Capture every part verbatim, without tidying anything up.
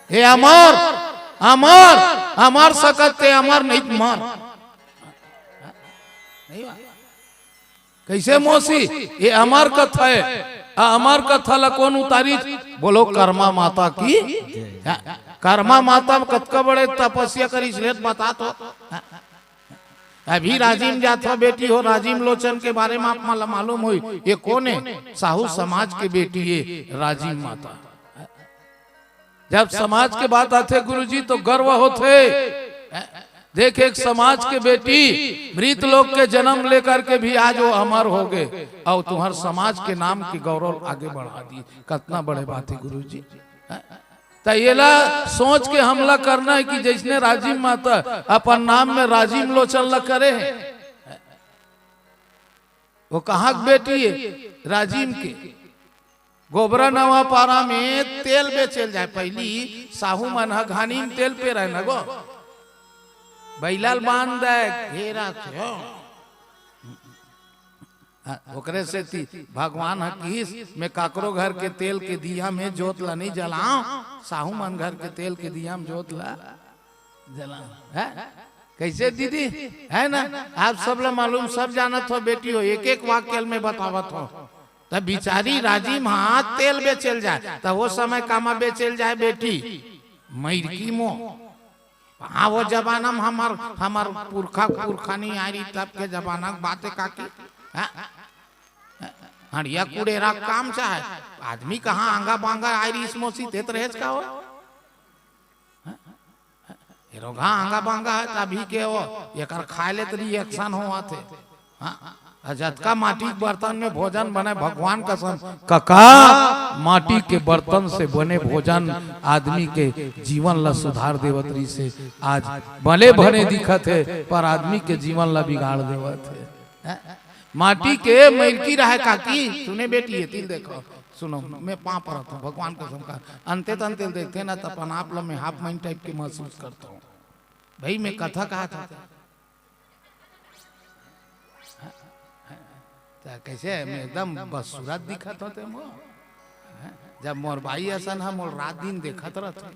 हे अमर, अमर, अमर सकत ते अमर नहीं मर। नहीं बा। कैसे मौसी? ये अमर कथा है। आ, अमर कथा ला कौन उतारिस? बोलो, कर्मा माता की। हाँ, कर्मा माता कतका बड़े तपस्या करिस, ले बता तो। हाँ। अभी राजिम जात हो बेटी हो, राजिम लोचन के बारे में आप मन ला मालूम होई, ये कौन है? साहू समाज के बेटी है राजिम माता। जब समाज के बात आथे गुरुजी, तो गर्व होथे। देख, एक समाज के बेटी मृत लोग के जन्म लेकर के भी आज वो अमर हो गए, और तुम्हार समाज के नाम के गौरव आगे बढ़ा दी। कितना बड़े बात है गुरुजी। त येला सोच के हमला करना है कि जैसने राजिम माता अपन नाम में राजिम लोचन ला करे है, वो कहाँ के बेटी है? राजिम के। गोबरा नवा पारा में तेल बेचेल जाए। पहली साहू मन ह घानी में तेल पेरय न गो, बैला ल बांध दे, घेरा के। हाँ, ओकरे सेती भगवान ह किहिस, "मैं काकरो घर के तेल के दिया में जोत ला नहीं जलाऊं, साहू मन घर के तेल के दिया में जोत ला जलाऊं।" है? कैसे दीदी? है ना? आप सब ला मालूम, सब जानत हो बेटी हो, एक एक वाक्य में बतावत हो। तब बिचारी राजिम हा तेल बेचेल जाए, तब वो समय कामा बेचेल जाए बेटी, मइरकी मो। हाँ, वो जमाना में हमर, हमर पुरखा, पुरखा नहीं आ रही, तब के जमाना के बात है काकी। हाँ? हंडिया कुड़ेरा काम चाहे, आदमी कहाँ आंगा बांगा आ रही इस मौसी देत रहेच का हो? हाँ? ये रोगा आंगा बांगा है, तभी के हो, एकर खाए ले तो reaction हो आथे। हाँ? आ जतका माटी के बर्तन में भोजन बने, भगवान कसम, कका, माटी के बर्तन से बने भोजन आदमी के जीवन ला सुधार देवत रहिसे। आज भले भले दिखत हे, पर आदमी के जीवन ला बिगाड़ देवत हे। हैं? माटी के मइरकी रहे काकी, सुने बेटी, ये तिल देखो, सुनो, मैं पाँव परत हूँ, भगवान कसम का, अंते तंते ल देखते ना, तो अपन आप ला मैं half mind type के महसूस करता हूँ। भाई, मैं कथा कहा था, त कैसे मैं एकदम बदसूरत दिखत होते मो? हैं? जब मोर बाई असन ह, मोर रात दिन देखत रहत हो।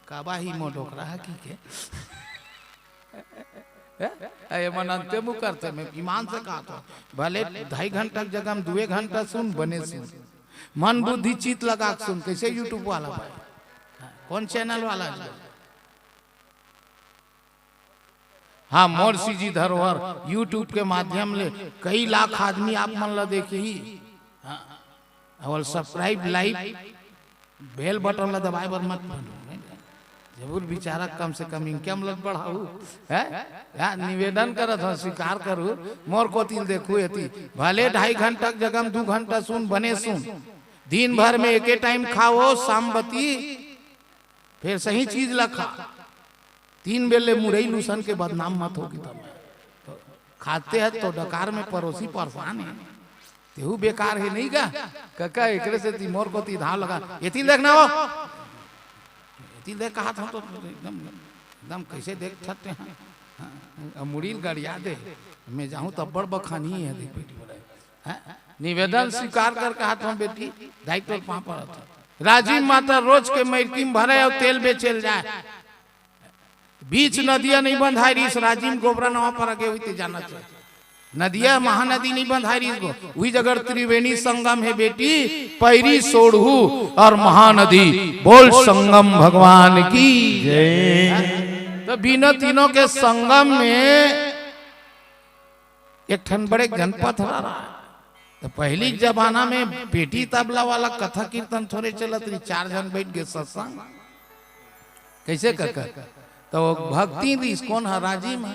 काबा ही मो डोकरा ह की के? हैं? ए, मन अंते मुँह करते, मैं ईमान से कहत हो। भले ढाई घंटा के जगह में दुए घंटा सुन, बने सुन। मन बुद्धि चित लगा के सुन, कैसे YouTube वाला भाई? हाँ, कौन channel वाला है? हाँ, मोर सीजी धरोहर YouTube के माध्यम ले कई लाख आदमी आप मन ला देखही। हाँ, अउ subscribe, like, bell button ला दबाए बर मत भूलू। जरूर बिचारा कम से कम income ला बढ़ाऊ, हैं? या निवेदन करत हूँ, स्वीकार करू, मोर कोति ल देखू एती। भले ढाई घंटा के जगह में दू घंटा सुन, बने सुन। दिन भर में एके time खाओ, शाम बती, फिर सही चीज ला खा। तीन बेर ले मुरई लूसन के बदनाम मत हो कि तब तो खाते हैं तो डकार में परोसी परेशान है, तेहू बेकार है नहीं का? कका एकरे सेती मोर कोति धाव लगा, एती देखना हो, एती देख कहा था तो एकदम, एकदम कैसे देख सकते हैं। हाँ, अब मुड़ी ल गड़िया दे, मैं जाहूँ तो बड़ बखानी है, देख बेटी बोले। हैं? निवेदन स्वीकार कर कहा था बेटी, दाई तोर पाँव परत हूँ। राजिम माता रोज के मइरकी में भरे अउ तेल बेचेल जाए। बीच नदिया नहीं बंधाई रहिस, राजिम गोबरा नवा पर आगे हुई ते जाना चाहिए। नदिया महानदी नहीं बंधाई रहिस गो, उही जगह त्रिवेणी संगम है बेटी, पैरी सोढ़ू और महानदी। बोल संगम भगवान की जय। तो बिना तीनों के संगम में एक ठन बड़े जनपद रहा। तो पहली जमाना में पेटी तबला वाला कथा कीर्तन थोड़े चलत रही, चार झन बैठ गए सत्संग। कैसे कका? तो भक्ति रहिस, कोन ह? राजिम ह।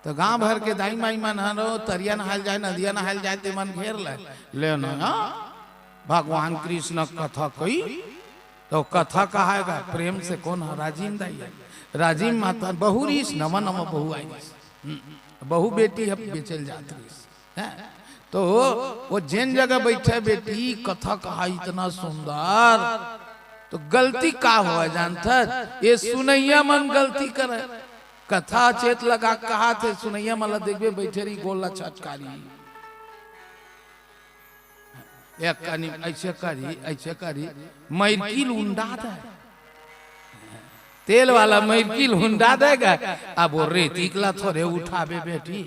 तो गांव भर के दाई माई मन ह, तरिया नहाल जाए, नदिया नहाल जाए, ते मन घेर ले, ले ना, हाँ? भगवान कृष्ण कथा कही, तो कथा कहाएगा प्रेम से, कोन ह? राजिम दाई ह। राजिम माता बहू रहिस, नवा नवा बहू आई रहिस। हम्म, बहू बेटी ह बेचल जात रहिस। हैं? तो वो जेन जगह बैठे बेटी, कथा कहा इतना सुंदर, तो गलती का हुआ जानथस? ये सुनैया मन गलती करे। कथा चेत लगा कहा थे, सुनैया मन ला देखबे बैठे रही, गोल ला छटकारी। एक कनी ऐसे करी, ऐसे करी, मइरकी ल उंडा दे। तेल वाला मइरकी ल हुंडा देगा, अब वो रेतिक ला थोरे उठाबे बेटी।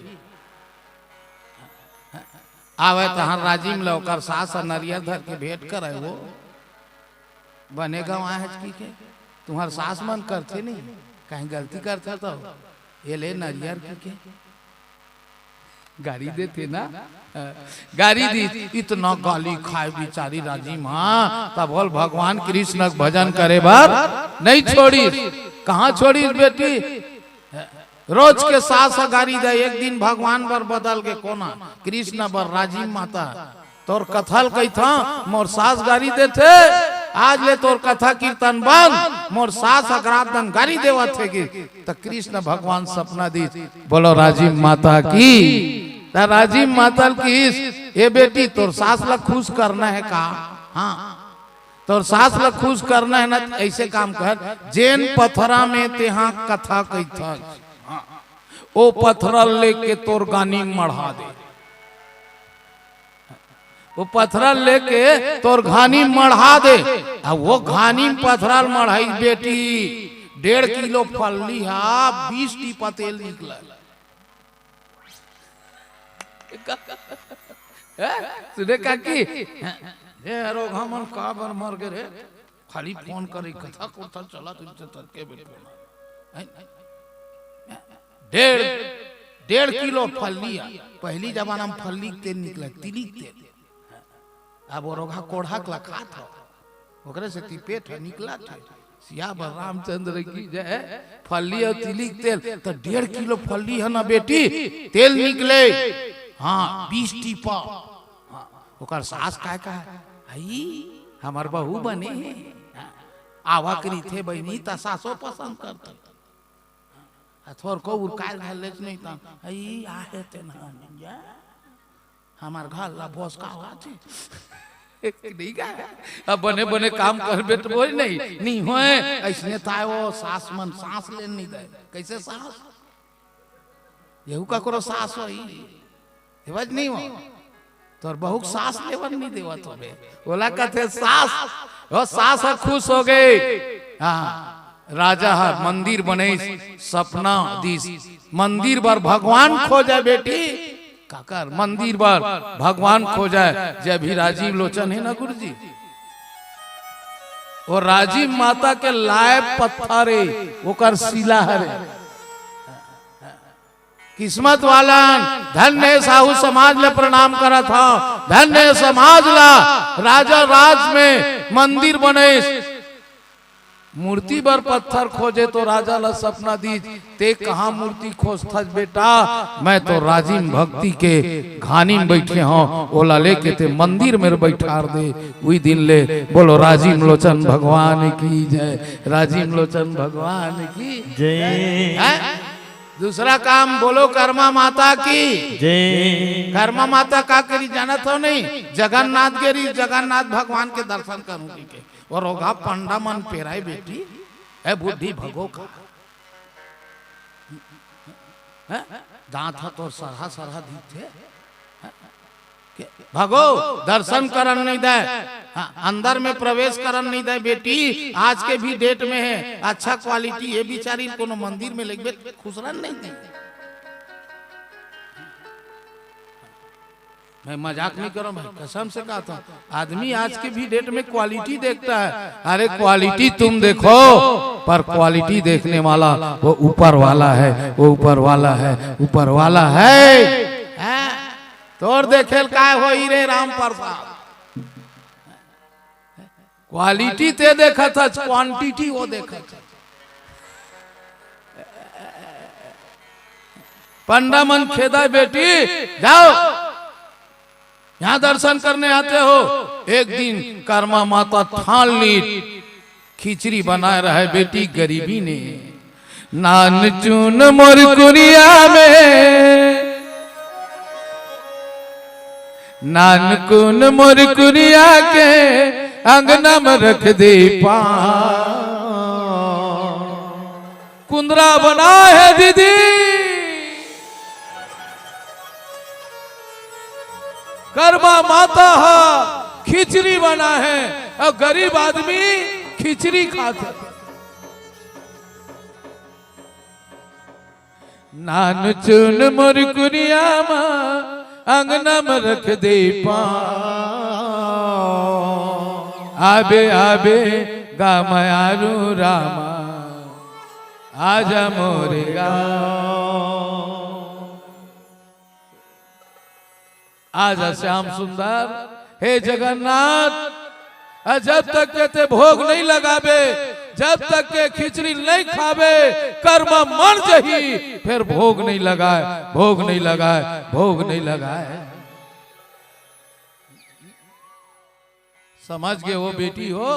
आवे तहाँ राजिम ल ओकर सास ह नरियर धर के भेंट करे, वो बने गँवाय हच कहिके। तुम्हर सास मन करथे नहीं, कहीं गलती करथे तो ये ले नरियर कहिके। गारी देथे ना, गारी दीस, इतना गाली खाय बिचारी राजिम ह, तभो ले भगवान कृष्ण के भजन करे बर नहीं छोड़िस। कहाँ छोड़िस बेटी? रोज के सास ह गारी दे, एक दिन भगवान बर बदल गे, कोन ह? कृष्ण बर, राजिम माता। तोर कथा ल कहिथंव, मोर सास गारी देथे, आज ले तोर कथा कीर्तन बंद, मोर सास ह रात दिन गारी देवत हे कि। त कृष्ण भगवान सपना दीस, बोलो राजिम माता की। त राजिम माता ल कहिस, ए बेटी, तोर सास ल खुश करना हे का? हाँ, तोर सास ल खुश करना हे ना, त अइसे काम कर, जेन पथरा में तेहा कथा कहिथस, हाँ, ओ पथरा ल लेके तोर घानी म मढ़ा दे। वो पथरा ल लेके तोर घानी म मढ़ा दे। अब वो घानी म पथरा ल मढ़ाइस बेटी, डेढ़ किलो फल्ली ह, बीस टीपा तेल निकलय। हैं? सुने काकी? हे रोगहा मन काबर मर गे रे? खाली फोन करे, कथा करथस, चलत रहिथे ततके बेर फोन। हैं? डेढ़, डेढ़ किलो फल्ली आ। पहिली जमाना म फल्ली के तेल निकलय, तिली के तेल। अब वो रोगहा कोढ़ा के ला खात हो, ओकरे सेती पेट ह निकलत हे। सियावर रामचंद्र की जय। फल्ली अउ तिली के तेल, त डेढ़ किलो फल्ली ह ना बेटी, तेल निकले, हाँ, बीस टीपा। हाँ, ओकर सास काय कहय, "हई, हमर बहू बने हे।" हाँ, आवा करिथे बहिनी, त सासो पसंद करथे। आ थोरको उरकाय घाल लेच नहीं त, "हई, आहे तेन ह, जा, हमर घर ला भोसका होथे।" नहीं का? अब बने बने काम करबे त बोल नहीं, नहीं होय। अइसने ताय वो सास मन सांस लेन नहीं दे। कइसे सास? यहू ककरो सास होही? हेवज नहीं हो। तोर बहू के सास लेवन नहीं देवत होबे। ओला कथे सास, वो सास ह खुश हो गे। हाँ, राजा ह मंदिर बनइस, सपना दीस, मंदिर बर भगवान खोजय बेटी। काकर मंदिर बर भगवान खोजय, जे भी राजीव लोचन हे ना गुरुजी, वो राजीव माता के लाय पत्थर हे, ओकर शिला हरे। किस्मत वालन, धन्य साहू समाज ल प्रणाम करत हंव, धन्य समाज ल। राजा राज में मंदिर बनइस, मूर्ति बर पत्थर खोजे तो राजा ल सपना दीस, "ते कहाँ मूर्ति खोजथस बेटा, मैं तो राजिम भक्ति के घानी म बइठे हंव, ओला लेके ते मंदिर में बइठार दे।" उही दिन ले बोलो राजिम लोचन भगवान की जय, राजिम लोचन भगवान की जय। हैं? दूसरा काम बोलो कर्मा माता की जय। कर्मा माता का करी जानत हो नहीं? जगन्नाथ गे रिहिस, जगन्नाथ भगवान के दर्शन करूं कहिके। अउ रोगहा पंडा मन पेराय बेटी, ए बुढ़ी भगो का। हैं? दांत ह तोर सरहा सरहा दिखथे। हैं? के, भगो, दर्शन करन नहीं दे। हाँ, अंदर में प्रवेश करन नहीं दे बेटी। आज के भी डेट में हे, अच्छा क्वालिटी हे बिचारी, कोनो मंदिर में लेगबे खुसरन नहीं दे। मैं मजाक नहीं कर रहा हूँ भाई, कसम से कहता हूँ, आदमी आज के भी डेट में क्वालिटी देखता है। अरे क्वालिटी तुम देखो, पर क्वालिटी देखने वाला वो ऊपर वाला है, वो ऊपर वाला है, ऊपर वाला है। हैं? तोर देखे ल काय होही रे राम प्रसाद? क्वालिटी ते देखत हच, क्वांटिटी वो देखत हच। पंडा मन खेदा बेटी, जाओ, यहाँ दर्शन करने आते हो। एक दिन कर्मा माता ठान ली, खिचड़ी बनाए रहे बेटी गरीबी ने। नानकुन मोर कुरिया में, नानकुन मोर कुरिया के अंगना में रख दे पान। कुंदरा बना है दीदी, कर्मा माता हा खिचड़ी बना है, अउ गरीब आदमी खिचड़ी खाथे। नानचुन मोर कुरिया मा, अंगना म रख दे पाँव। आबे आबे गा मयारू रामा, आजा मोरे गाँव। आजा श्याम सुंदर, हे जगन्नाथ, अ, जब तक के ते भोग नहीं लगाबे, जब तक के खिचड़ी नहीं खाबे, कर्मा मर जही, फिर भोग नहीं लगाए, भोग नहीं लगाए, भोग नहीं लगाए। समझ गे हो बेटी हो,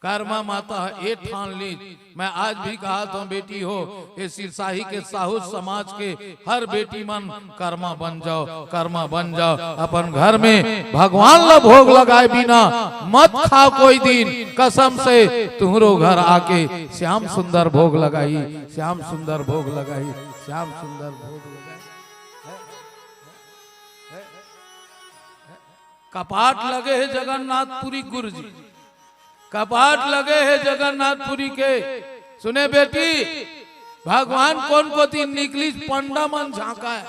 कर्मा माता ह ए ठान लीस। मैं आज भी कहत हँव बेटी हो, ए सिरसाही के साहू समाज के हर बेटी मन कर्मा बन जाव, कर्मा बन जाव। अपन घर में भगवान ला भोग लगाए बिना मत खाव कोई दिन, कसम से तुहरो घर आके श्याम सुंदर भोग लगाही, श्याम सुंदर भोग लगाही, श्याम सुंदर भोग लगाही। कपाट लगे हे जगन्नाथपुरी गुरुजी, कपाट लगे हे जगन्नाथपुरी के। सुने बेटी, भगवान कोन कोती निकलिस, पंडा मन झांका हे।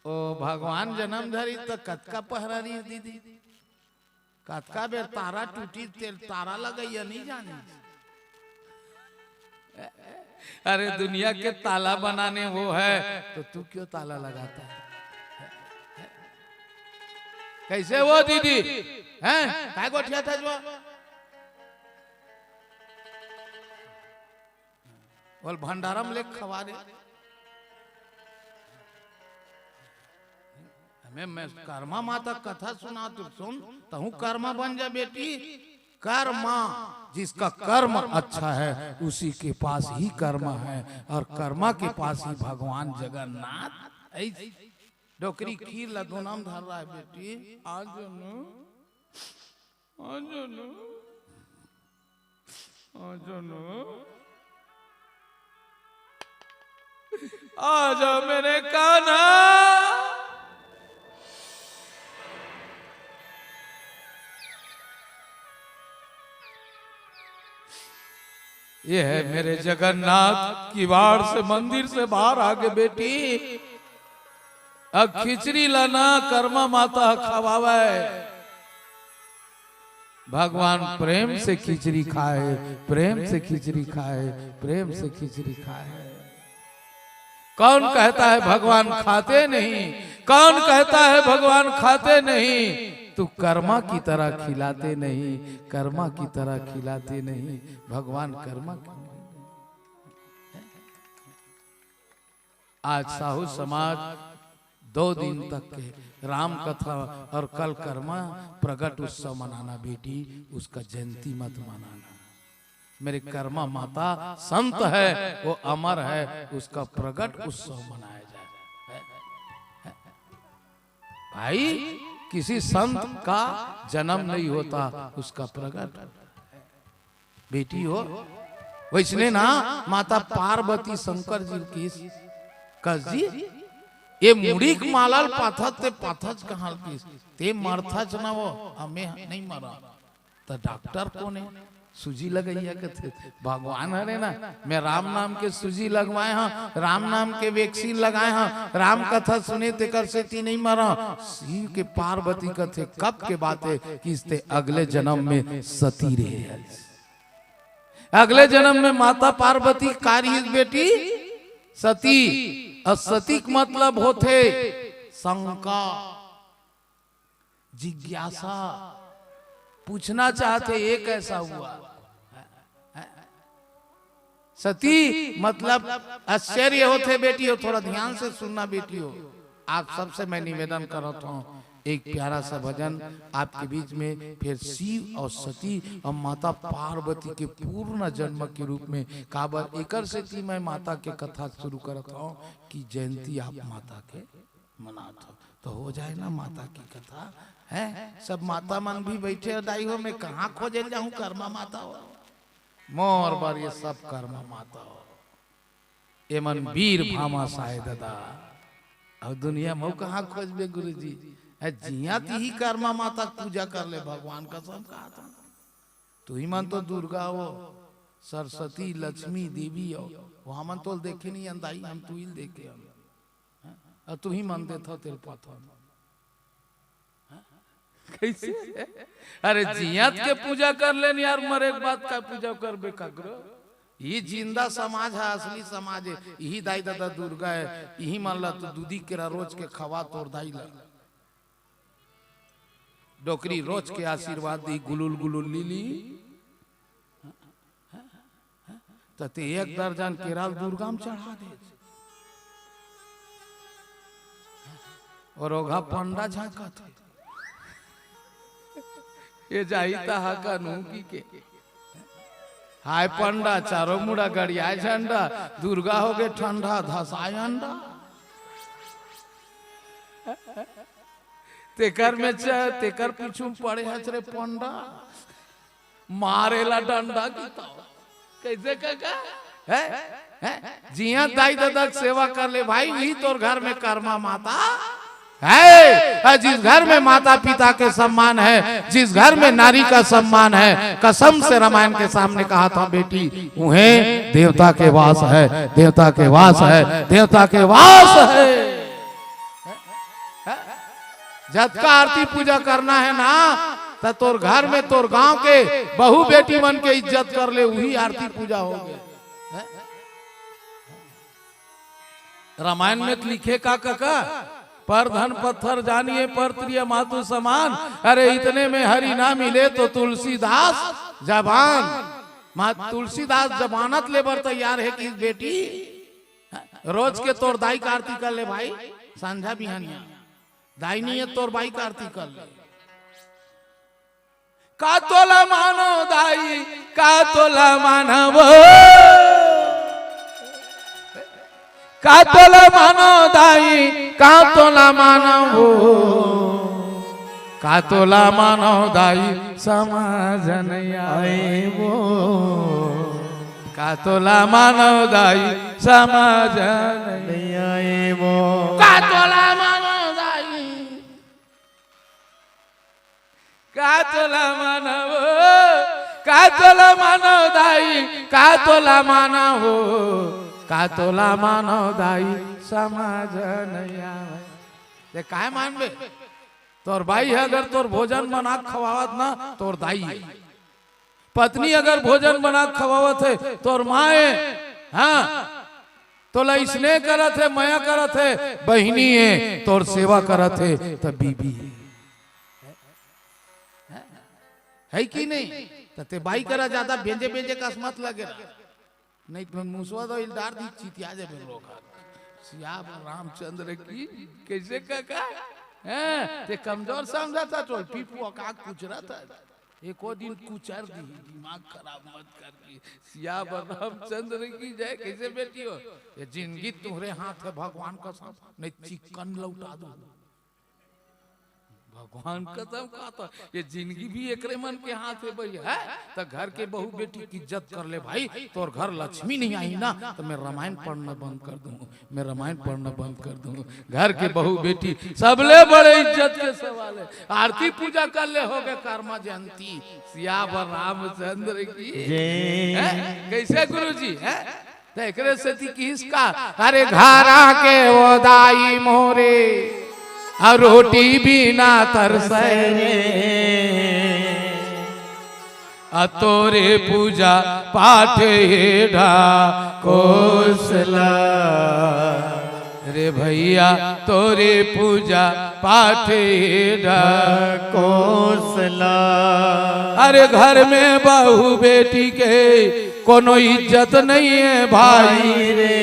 ओ भगवान जनम धरी त कतका पहरा रही दीदी, कतका बेर तारा टूटी, तेल तारा लगैया नहीं जाने। अरे दुनिया के ताला बनाने वो है, तो तू क्यों ताला लगाता है? कैसे वो दीदी हैं? काय गोठियाथस वो? बोल भंडारा म ले खवा दे। हमें मैं कर्मा माता कथा सुना, तू सुन, तहूँ कर्मा बन जा बेटी। कर्मा, जिसका कर्म अच्छा है उसी के पास ही कर्म है, और कर्मा के पास ही भगवान जगन्नाथ। ऐस-, डोकरी खीर ला दोना म धर रहा है बेटी, आज न, आज न, आज न, आजा मेरे कान्हा। ये है मेरे जगन्नाथ, किवाड़ से, मंदिर से बाहर आगे बेटी, अब खिचड़ी ला ना कर्मा माता खवावे। भगवान प्रेम से खिचड़ी खाए, प्रेम से खिचड़ी खाए, प्रेम से खिचड़ी खाए। कौन कहता है भगवान खाते नहीं? कौन कहता है भगवान खाते नहीं? तू कर्मा की तरह खिलाते नहीं, कर्मा की तरह खिलाते नहीं, भगवान कर्मा की। आज साहू समाज दो दिन तक के राम कथा और कल कर्मा प्रगट उत्सव मनाना बेटी, उसका जयंती मत मनाना। मेरे कर्मा माता संत है, वो अमर है, उसका प्रगट उत्सव मनाया जाए। भाई, किसी संत का जन्म नहीं होता, उसका प्रगट। बेटी हो, वैसने ना माता पार्वती शंकर जी ल किहिस, कस जी, ये मुड़ी के माला ल पाथस ते पाथस कहाँ ल किहिस, ते मरथच ना वो, हमें नहीं मरा। त डॉक्टर कोन हे? सूजी लगइया कथे। भगवान हरे ना, मैं राम नाम के सूजी लगवाए हँव, राम नाम के वैक्सीन लगाए हँव, राम कथा सुने तेकर सेती नहीं मरँव। शिव के पार्वती कथे, कब के बात हे? किहिस ते अगले जन्म में सती रहे हस। अगले जन्म में माता पार्वती का रहिस बेटी? सती। अउ सती के मतलब होथे शंका, जिज्ञासा, पूछना चाहथे ये कैसा हुआ। सती मतलब आश्चर्य होथे बेटी हो, थोड़ा ध्यान से सुनना बेटी हो। आप सबसे मैं निवेदन करत हँव, एक प्यारा सा भजन आपके बीच में, फिर शिव और सती और माता पार्वती के पूर्ण जन्म के रूप में। काबर एकर सेती मैं माता के कथा शुरू करत हँव कि जयंती आप माता के मनात हो, तो हो जाए ना माता की कथा, हैं? सब माता मन भी बैठे हो, दाई हो, मैं कहाँ खोजे ल जाहूँ कर्मा माता हो? मोर बर ये सब कर्मा माता हो। एमन वीर भामाशाह हे ददा। अब दुनिया में अउ कहाँ खोजबे गुरुजी? हैं, जिहाँ तिही कर्मा माता के पूजा कर ले भगवान, कसम कहत हँव। तुही मन तो दुर्गा हो, सरस्वती, लक्ष्मी, देवी अउ वो हमन तोल देखे नहीं अंदाई, हम तुहिल देखे हन। हैं? अउ तुही मन देथव तेल पाथन। हैं? कैसे? अरे जियत के पूजा कर लेन यार, मरे के बाद का पूजा करबे काकरो? ये जिंदा समाज है, असली समाज है। यही दाई ददा दुर्गा है, यही मन ला तू दूधी केरा रोज के खवा तोर दाई ला। डोकरी रोज के आशीर्वाद दी, गुलुल गुलुल लीली। त ते एक दर्जन केरा ल दुर्गा म चढ़ा दे। और ओघा पंडा झांकत हे। ये जाही त हाका नू की के। हाय पंडा, चारों मुड़ा गड़ियाए झंडा, दुर्गा होगे ठंडा, धसाए अंडा। तेकर में च-, तेकर पीछू में पड़े हच रे पंडा, मारेला डंडा की तो। कैसे काका? है? है? जिया दाई ददा के सेवा कर ले भाई, वही तोर घर में कर्मा माता है। और जिस घर में माता पिता के सम्मान है, जिस घर में नारी का सम्मान है, कसम से रामायण के सामने कहा था, बेटी, उहें देवता के वास है, देवता के वास है, देवता के वास है। जतका आरती पूजा करना है ना, त तोर घर में तोर गांव के बहू बेटी मन के इज्जत कर ले, वही आरती पूजा हो गया। हैं? रामायण में त लिखे का काका, पर धन पत्थर जानिए, पर प्रिय मातु समान। अरे इतने में हरि ना मिले तो तुलसीदास जबान। माँ तुलसीदास जबानत ले बर तैयार है कि बेटी, रोज के तोर दाई का आरती कर ले भाई, संझा बिहनिया। दाई नहीं है तोर बाई का आरती कर ले। का तोला मानो दाई, का तोला मानवो। का तोला मानो दाई, का तोला मानवो। का तोला मानो दाई, समाज नहीं आए वो। का तोला मानो दाई, समाज नहीं आए वो। का तोला मानो दाई, का तोला मानवो, का तोला मानो दाई, का तोला मानवो, का तोला मानो दाई, समाज नहीं आवे। ते काय मानबे? तोर बाई है अगर तोर भोजन बना के खवावत ना, तोर दाई है। पत्नी अगर भोजन बना के खवावत है, तोर माँ है। हाँ, तोला स्नेह करत है, मया करत है, बहिनी है, तोर सेवा करत है, त बीबी है। है कि नहीं? त ते बाई करा ज्यादा बेंजे बेंजे कस मत लगे रहा। नहीं तो मुसवा दो इल डार दी, चितिया जाबे लोग। सियावर रामचंद्र की, कैसे काका? हैं? ते कमजोर समझा था तो पीपुआ का कुछ रहा था। एको दिन कुचर दी, दिमाग खराब मत कर की। सियावर रामचंद्र की जय। कैसे बेटी हो? ये जिंदगी तुम्हरे हाथ है, भगवान कसम, नहीं चिकन लौटा दूं। भगवान कसम कहता, ये जिंदगी भी एकरे मन के हाथ है भैया, है? त घर के बहू बेटी की इज्जत कर ले भाई, तोर घर लक्ष्मी नहीं आई ना, त मैं रामायण पढ़ना बंद कर दूं, मैं रामायण पढ़ना बंद कर दूं। घर के बहू बेटी सबले बड़े इज्जत के सवाल है। आरती पूजा कर ले, हो गए कर्मा जयंती। सियावर रामचंद्र की जय। हैं? कैसे गुरुजी? हैं? त एकरे सेती किहिस का, अरे घरा के वो दाई मोरे, आ रोटी बिना तरसै रे। आ तोरे पूजा पाठ हे ढाकोसला। रे भैया तोरे पूजा पाठ हे ढाकोसला। अरे घर में बहू बेटी के कोनो इज्जत नहीं है भाई रे।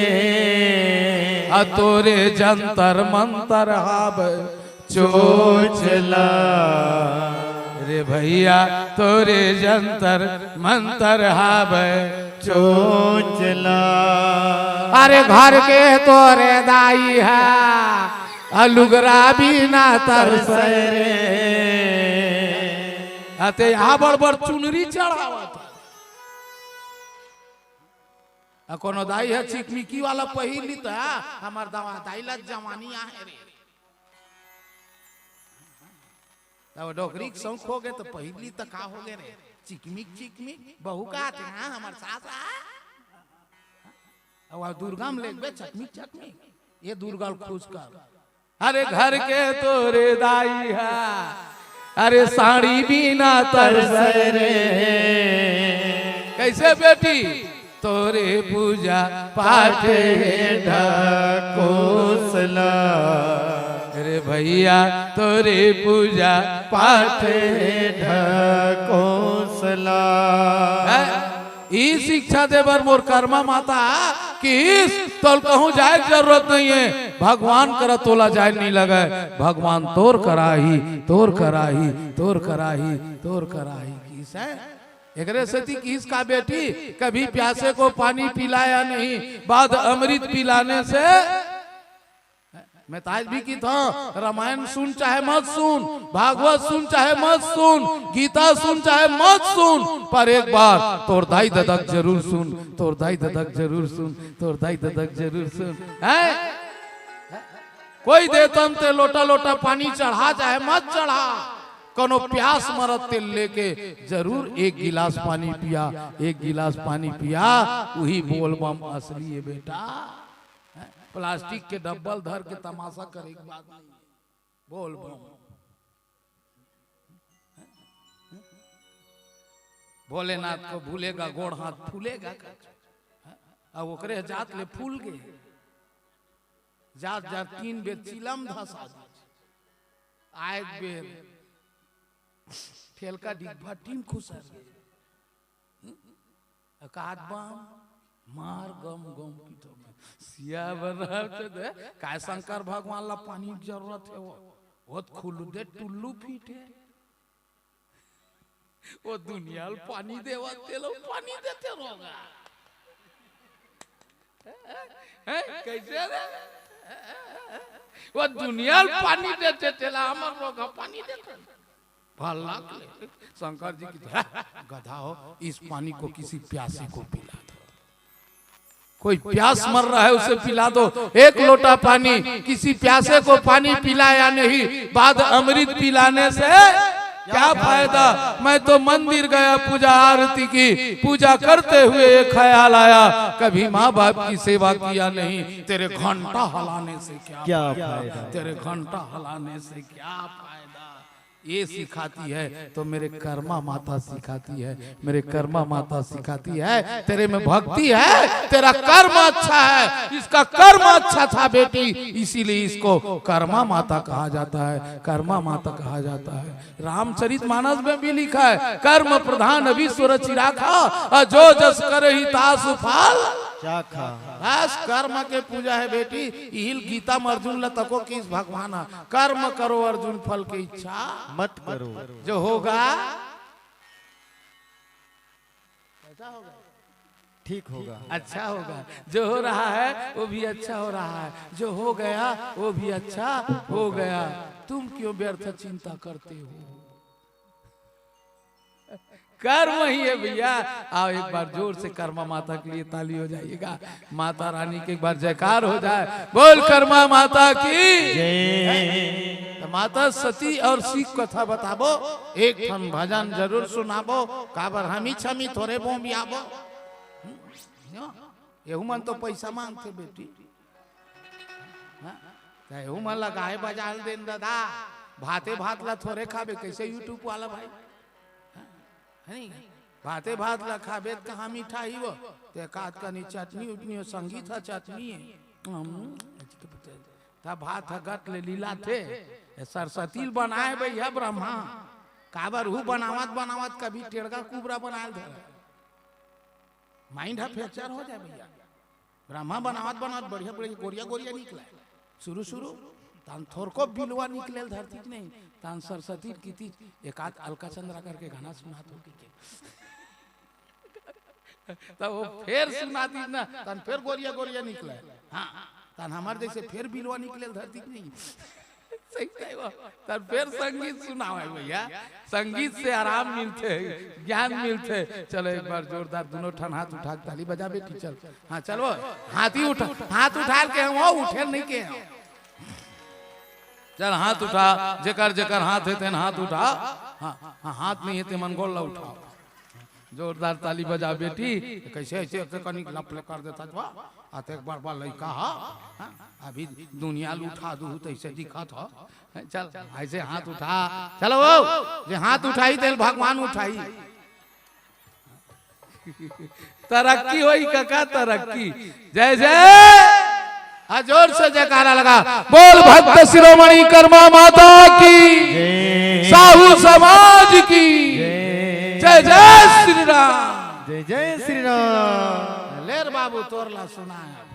आ तोरे जंतर मंतर हाब चोचला। रे भैया तोरे जंतर मंतर हाब चोचला। अरे घर के तोरे दाई है, आ लुगरा बिना तरसै रे। अते यहाँ बड़ बड़ चुनरी चढ़ावत। आ कोनो दाई है चिकमिकी वाला पहिर ली त, आ, हमार दवा दाई ला जवानी आहे रे। तब डोकरी के शौक हो गए तो पहिर ली त का हो गए रे? चिकमिक चिकमिक बहू का आथे, हाँ, हमर सास आ। अब दुर्गा में लेगबे चकमिक चकमिक, ये दुर्गा ल खुश कर। अरे घर के तोरे दाई हा, अरे साड़ी बिना तरसे रे। कैसे बेटी? तोरे पूजा पाठ हे ढकोसला। अरे भैया, तोरे पूजा पाठ हे ढकोसला। हैं? ई शिक्षा दे बर मोर कर्मा माता किहिस, तोल कहूँ जाए के जरूरत नहीं है। भगवान करा तोला जाए नहीं लगे। भगवान तोर करा ही, तोर करा ही, तोर करा ही, तोर करा ही किहिस है। एकरे सेती किहिस का बेटी, कभी प्यासे को पानी पिलाया नहीं, बाद अमृत पिलाने से। मैं ताज भी की था, रामायण सुन चाहे मत सुन, भागवत सुन चाहे मत सुन, गीता सुन चाहे मत सुन, पर एक बार तोर दाई ददक जरूर सुन, तोर दाई ददक जरूर सुन, तोर दाई ददक जरूर सुन। हैं? कोई देतन ते लोटा लोटा पानी चढ़ा चाहे मत चढ़ा, कोनो प्यास मरत ते लेके जरूर एक गिलास पानी पिया, एक गिलास पानी पिया। वही बोलबम असली है बेटा। प्लास्टिक के डब्बल धर के तमाशा करे के बात नहीं। बोलबम। भोलेनाथ को भूलेगा, गोड़ हाथ फूलेगा। अब ओकरे जात ले फूल गे। जात जात तीन बेर चिलम धसा दी। आए बेर ठेलका डिब्बा टीम खुसर गे। अकात बम मार गम गम पीठो में। सिया बना दे, काय शंकर भगवान ला पानी के जरूरत है वो। वो खुल दे टुल्लू फीट है। वो दुनिया ल पानी देवा, तेलो पानी देते रोगा। हैं? कैसे रे? वो दुनिया ल पानी देते, तेला हमर रोगा पानी देते। भला के ले। शंकर जी की तरह, "गधा हो, इस पानी को किसी प्यासे को पिला दो।" कोई प्यास मर रहा है, उसे पिला दो एक लोटा पानी। किसी प्यासे को पानी पिलाया नहीं, बाद अमृत पिलाने से क्या फायदा? मैं तो मंदिर गया, पूजा आरती की, पूजा करते हुए ये ख्याल आया, कभी माँ बाप की सेवा किया नहीं, तेरे घंटा हलाने से क्या क्या फायदा? फायदा? तेरे घंटा हलाने से क्या फायदा? ये सिखाती है तो मेरे कर्मा माता सिखाती है, मेरे कर्मा माता सिखाती है, तेरे में भक्ति है, तेरा कर्म अच्छा है, इसका कर्म अच्छा था बेटी, इसीलिए इसको कर्मा माता कहा जाता है, कर्मा माता कहा जाता है। रामचरित मानस में भी लिखा है, कर्म प्रधान विश्व रचि राखा, और जो जस करही तासु फल चाखा। बस कर्म के पूजा है बेटी। इहिल गीता में अर्जुन ला तको किहिस भगवान ह, कर्म करो अर्जुन, फल की इच्छा मत करो। जो होगा कैसा होगा? ठीक होगा। अच्छा होगा। जो हो रहा है वो भी अच्छा हो रहा है, जो हो गया वो भी अच्छा हो गया। तुम क्यों व्यर्थ चिंता करते हो? कर्म ही है भैया। आओ एक बार जोर से कर्मा माता के लिए ताली हो जाइएगा। माता रानी के एक बार जयकार हो जाए। बोल कर्मा माता की जय। तो माता सती और शिव कथा बताबो, एक ठन भजन जरूर सुनाबो। काबर हमी छमी थोरे बोंबियाबो। हम्म, एहू मन तो पैसा मांगथे बेटी। हाँ? त एहू मन ला गाय बजा ल देन ददा, भाते भात ला थोरे खाबे, कैसे YouTube वाला भाई? हाँ? है नहीं? भाते भात ला खाबे त कहाँ मिठाई वो? ते एकाध कनी चटनी उटनी हो, संगीत ह चटनी है। हम्म, त भात ह गट ले लीला थे, ए सरस्वती ल बनाए भैया ब्रह्मा, काबर हु बनावत बनावत कभी टेड़गा कुबरा बनाए ल धरे। माइंड ह फ्रैक्चर हो जाए भैया। ब्रह्मा बनावत बनावत बढ़िया बढ़िया गोरिया गोरिया निकला शुरू शुरू। तान थोरको बिलवा निकले धरती के नहीं, तान सरस्वती की तीज एकाध अलका चंद्रा करके गाना सुना तो की के। तब वो फेर सुना दी ना, तान फेर गोरिया गोरिया निकला। हाँ, तान हमार जैसे फेर बिलवा निकले धरती के नहीं। सही, सही बात। तब फिर संगीत सुनावे भैया, संगीत से आराम मिलथे, ज्ञान मिलथे। चलो एक बार जोरदार दोनों ठन हाथ उठा के ताली बजा बेटी, चल। हाँ, चलो, हाथ ही उठा, हाथ उठा के हम वो उठे नहीं के हम। चल हाथ उठा, जेकर जेकर हाथ है तेन हाथ उठा। हाँ, हाँ, हाथ नहीं है ते मन गोड़ ला उठाओ। जोरदार ताली बजा बेटी। कैसे ऐसे ऐसे कनिक लपले कर देता तो, अतेक बड़ बड़ लइका ह, हाँ? अभी दुनिया ल उठा दू तैसे दिखत ह। चल ऐसे हाथ उठा, चलो वो जे हाथ उठाई तेल भगवान उठाई। तरक्की होई कका, तरक्की। जय जय। हाँ, जोर से जयकारा लगा। बोल भक्त शिरोमणि कर्मा माता की, जय। साहू समाज की, जय। जय जय श्री राम। जय जय श्री राम। लेर बाबू तोरला सुना है।